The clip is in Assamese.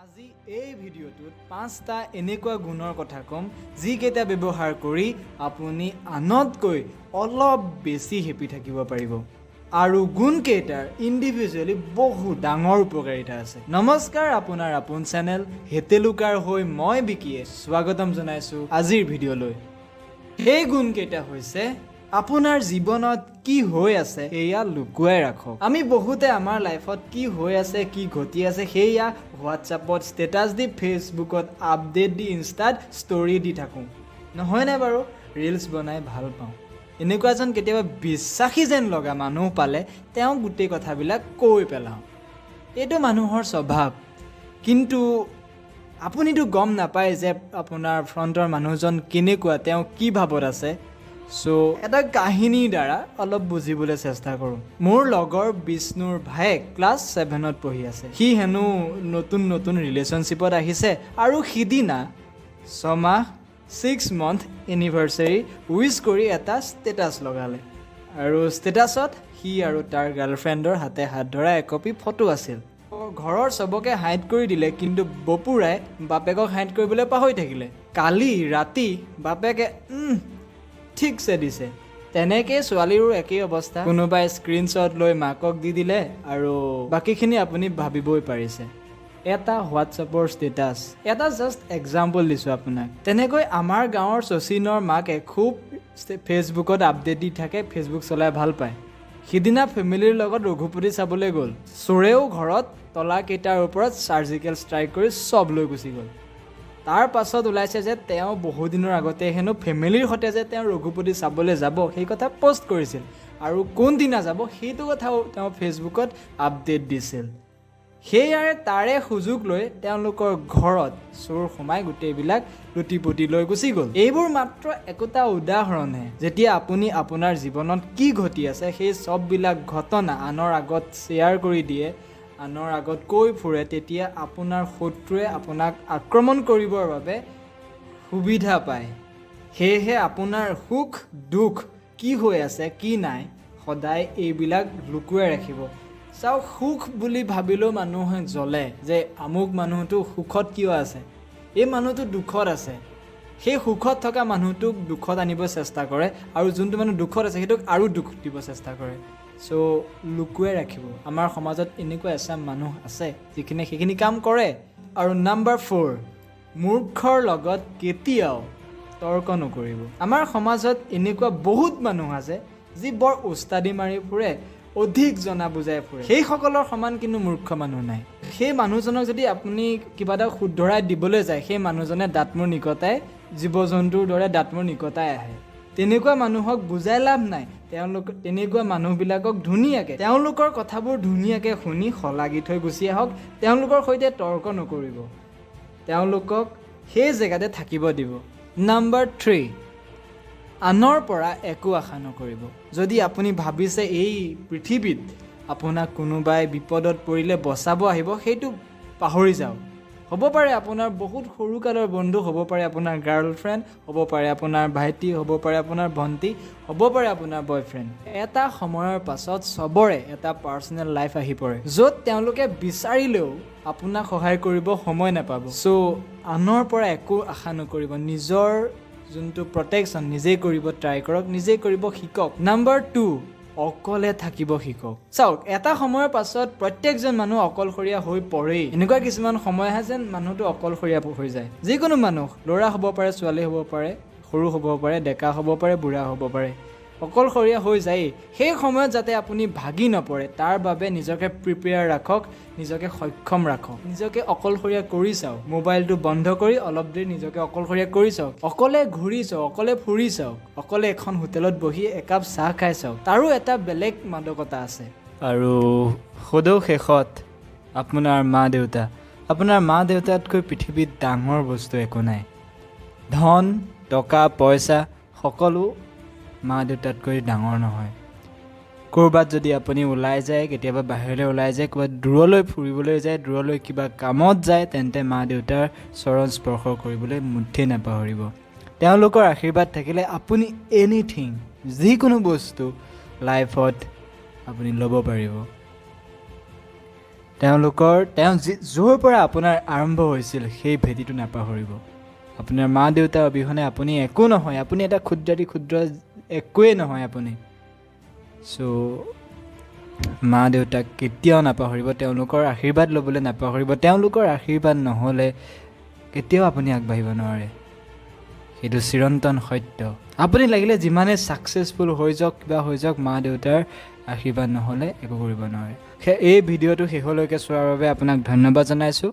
আজি এই ভিডিঅ'টোত পাঁচটা এনেকুৱা গুণৰ কথা ক'ম, যিকেইটা ব্যৱহাৰ কৰি আপুনি আনতকৈ অলপ বেছি হেপী থাকিব পাৰিব আৰু গুণকেইটাৰ ইণ্ডিভিজুৱেলি বহু ডাঙৰ উপকাৰিতা আছে। নমস্কাৰ, আপোনাৰ আপোন চেনেল হেতেলুকাৰ হৈ মই বিকিয়ে স্বাগতম জনাইছোঁ আজিৰ ভিডিঅ'লৈ। সেই গুণকেইটা হৈছে, আপোনাৰ জীৱনত কি হৈ আছে সেয়া লুকুৱাই ৰাখক। আমি বহুতে আমাৰ লাইফত কি হৈ আছে, কি ঘটি আছে, সেয়া হোৱাটছআপত ষ্টেটাছ দি, ফেচবুকত আপডেট দি, ইনষ্টাত ষ্টৰি দি থাকোঁ, নহয়নে বাৰু? ৰিলচ বনাই ভাল পাওঁ। এনেকুৱা এজন কেতিয়াবা বিশ্বাসী যেন লগা মানুহ পালে তেওঁ গোটেই কথাবিলাক কৈ পেলাওঁ। এইটো মানুহৰ স্বভাৱ। কিন্তু আপুনিতো গম নাপায় যে আপোনাৰ ফ্ৰণ্টৰ মানুহজন কেনেকুৱা, তেওঁ কি ভাৱত আছে। চ' এটা কাহিনীৰ দ্বাৰা অলপ বুজিবলৈ চেষ্টা কৰোঁ। মোৰ লগৰ বিষ্ণুৰ ভায়েক ক্লাছ 7ত পঢ়ি আছে। সি হেনো নতুন নতুন ৰিলেশ্যনশ্বিপত আহিছে আৰু সিদিনা 6মাহ, 6 মান্থ এনিভাৰ্চাৰী উইচ কৰি এটা ষ্টেটাছ লগালে আৰু ষ্টেটাছত সি আৰু তাৰ গাৰ্লফ্ৰেণ্ডৰ হাতে হাত ধৰা একপি ফটো আছিল। ঘৰৰ চবকে হাইড কৰি দিলে, কিন্তু বপুৰাই বাপেকক হাইড কৰিবলৈ পাহৰি থাকিলে। কালি ৰাতি বাপেকে ঠিকছে দিছে। তেনেকেই ছোৱালীৰো একেই অৱস্থা। কোনোবাই স্ক্ৰীনশ্বট লৈ মাকক দি দিলে আৰু বাকীখিনি আপুনি ভাবিবই পাৰিছে। এটা হোৱাটছএপৰ ষ্টেটাছ, এটা জাষ্ট এক্সাম্পল দিছোঁ আপোনাক। তেনেকৈ আমাৰ গাঁৱৰ শচীনৰ মাকে খুব ফেচবুকত আপডেট দি থাকে, ফেচবুক চলাই ভাল পায়। সিদিনা ফেমিলিৰ লগত ৰঘুপতি চাবলৈ গ'ল। চোৰেও ঘৰত তলাকেইটাৰ ওপৰত চাৰ্জিকেল ষ্ট্ৰাইক কৰি চব লৈ গুচি গ'ল। তাৰ পাছত ওলাইছে যে তেওঁ বহুদিনৰ আগতে হেনো ফেমিলিৰ সৈতে যে তেওঁ ৰঘুপতি চাবলৈ যাব, সেই কথা পষ্ট কৰিছিল আৰু কোনদিনা যাব সেইটো কথাও তেওঁ ফেচবুকত আপডেট দিছিল। সেয়াৰে তাৰে সুযোগ লৈ তেওঁলোকৰ ঘৰত চোৰ সোমাই গোটেইবিলাক লুটি পুটি লৈ গুচি গ'ল। এইবোৰ মাত্ৰ একোটা উদাহৰণহে। যেতিয়া আপুনি আপোনাৰ জীৱনত কি ঘটি আছে, সেই চববিলাক ঘটনা আনৰ আগত শ্বেয়াৰ কৰি দিয়ে, আনৰ আগত কৈ ফুৰে, তেতিয়া আপোনাৰ শত্ৰুৱে আপোনাক আক্ৰমণ কৰিবৰ বাবে সুবিধা পায়। সেয়েহে আপোনাৰ সুখ দুখ, কি হৈ আছে কি নাই, সদায় এইবিলাক লুকুৱাই ৰাখিব। চাওক, সুখ বুলি ভাবিলেও মানুহে জ্বলে যে আমুক মানুহটো সুখত কিয় আছে, এই মানুহটো দুখত আছে। সেই সুখত থকা মানুহটোক দুখত আনিব চেষ্টা কৰে আৰু যোনটো মানুহ দুখত আছে, সেইটোক আৰু দুখ দিব চেষ্টা কৰে। চ' লুকুৱাই ৰাখিব। আমাৰ সমাজত এনেকুৱা এচাম মানুহ আছে, যিখিনিয়ে সেইখিনি কাম কৰে। আৰু নাম্বাৰ 4, মূৰ্খৰ লগত কেতিয়াও তৰ্ক নকৰিব। আমাৰ সমাজত এনেকুৱা বহুত মানুহ আছে, যি বৰ ওস্তাদি মাৰি ফুৰে, অধিক জনা বুজাই ফুৰে। সেইসকলৰ সমান কিন্তু মূৰ্খ মানুহ নাই। সেই মানুহজনক যদি আপুনি কিবা এটা শুধৰাই দিবলৈ যায়, সেই মানুহজনে দাঁত মূৰ নিকটাই, জীৱ জন্তুৰ দৰে দাঁত মূৰ নিকটাই আহে। তেনেকুৱা মানুহক বুজাই লাভ নাই। তেওঁলোক তেনেকুৱা মানুহবিলাকক ধুনীয়াকৈ তেওঁলোকৰ কথাবোৰ ধুনীয়াকৈ শুনি শলাগি থৈ গুচি আহক। তেওঁলোকৰ সৈতে তৰ্ক নকৰিব, তেওঁলোকক সেই জেগাতে থাকিব দিব। নাম্বাৰ 3, আনৰ পৰা একো আশা নকৰিব। যদি আপুনি ভাবিছে এই পৃথিৱীত আপোনাক কোনোবাই বিপদত পৰিলে বচাব আহিব, সেইটো পাহৰি যাওক। হ'ব পাৰে আপোনাৰ বহুত সৰুকালৰ বন্ধু, হ'ব পাৰে আপোনাৰ গাৰ্লফ্ৰেণ্ড, হ'ব পাৰে আপোনাৰ ভাইটি, হ'ব পাৰে আপোনাৰ ভণ্টি, হ'ব পাৰে আপোনাৰ বয়ফ্ৰেণ্ড। এটা সময়ৰ পাছত চবৰে এটা পাৰ্চনেল লাইফ আহি পৰে, য'ত তেওঁলোকে বিচাৰিলেও আপোনাক সহায় কৰিব সময় নাপাব। চ' আনৰ পৰা একো আশা নকৰিব। নিজৰ যোনটো প্ৰটেকশ্যন, নিজেই কৰিব ট্ৰাই কৰক, নিজেই কৰিব শিকক। নাম্বাৰ 2, অকলে থাকিব শিকক। চাওক, এটা সময়ৰ পাছত প্ৰত্যেকজন মানুহ অকলশৰীয়া হৈ পৰেই। এনেকুৱা কিছুমান সময় আহে যেন মানুহটো অকলশৰীয়া হৈ যায়। যিকোনো মানুহ, ল'ৰা হ'ব পাৰে, ছোৱালী হ'ব পাৰে, সৰু হ'ব পাৰে, ডেকা হ'ব পাৰে, বুঢ়া হ'ব পাৰে, অকলশৰীয়া হৈ যায়েই। সেই সময়ত যাতে আপুনি ভাগি নপৰে, তাৰ বাবে নিজকে প্ৰিপেয়াৰ ৰাখক, নিজকে সক্ষম ৰাখক। নিজকে অকলশৰীয়া কৰি চাওক। মোবাইলটো বন্ধ কৰি অলপ দেৰি নিজকে অকলশৰীয়া কৰি চাওক। অকলে ঘূৰি চাওক, অকলে ফুৰি চাওক, অকলে এখন হোটেলত বহি একাপ চাহ খাই চাওক। তাৰো এটা বেলেগ মাদকতা আছে। আৰু সদৌ শেষত আপোনাৰ মা দেউতা। আপোনাৰ মা দেউতাতকৈ পৃথিৱীত ডাঙৰ বস্তু একো নাই। ধন, টকা পইচা সকলো মা দেউতাতকৈ ডাঙৰ নহয়। ক'ৰবাত যদি আপুনি ওলাই যায়, কেতিয়াবা বাহিৰলৈ ওলাই যায়, ক'ৰবাত দূৰলৈ ফুৰিবলৈ যায়, দূৰলৈ কিবা কামত যায়, তেন্তে মা দেউতাৰ চৰণ স্পৰ্শ কৰিবলৈ মুঠেই নাপাহৰিব। তেওঁলোকৰ আশীৰ্বাদ থাকিলে আপুনি এনিথিং, যিকোনো বস্তু লাইফত আপুনি ল'ব পাৰিব। তেওঁলোকৰ তেওঁ যি য'ৰ পৰা আপোনাৰ আৰম্ভ হৈছিল, সেই ভেটিটো নাপাহৰিব। আপোনাৰ মা দেউতাৰ অবিহনে আপুনি একো নহয়। আপুনি এটা ক্ষুদ্ৰাতি ক্ষুদ্ৰ একোৱেই নহয় আপুনি। চ' মা দেউতাক কেতিয়াও নাপাহৰিব, তেওঁলোকৰ আশীৰ্বাদ ল'বলৈ নাপাহৰিব। তেওঁলোকৰ আশীৰ্বাদ নহ'লে কেতিয়াও আপুনি আগবাঢ়িব নোৱাৰে, সেইটো চিৰন্তন সত্য। আপুনি লাগিলে যিমানে ছাকচেছফুল হৈ যাওক, কিবা হৈ যাওক, মা দেউতাৰ আশীৰ্বাদ নহ'লে একো কৰিব নোৱাৰে। সেই এই ভিডিঅ'টো শেষলৈকে চোৱাৰ বাবে আপোনাক ধন্যবাদ জনাইছোঁ।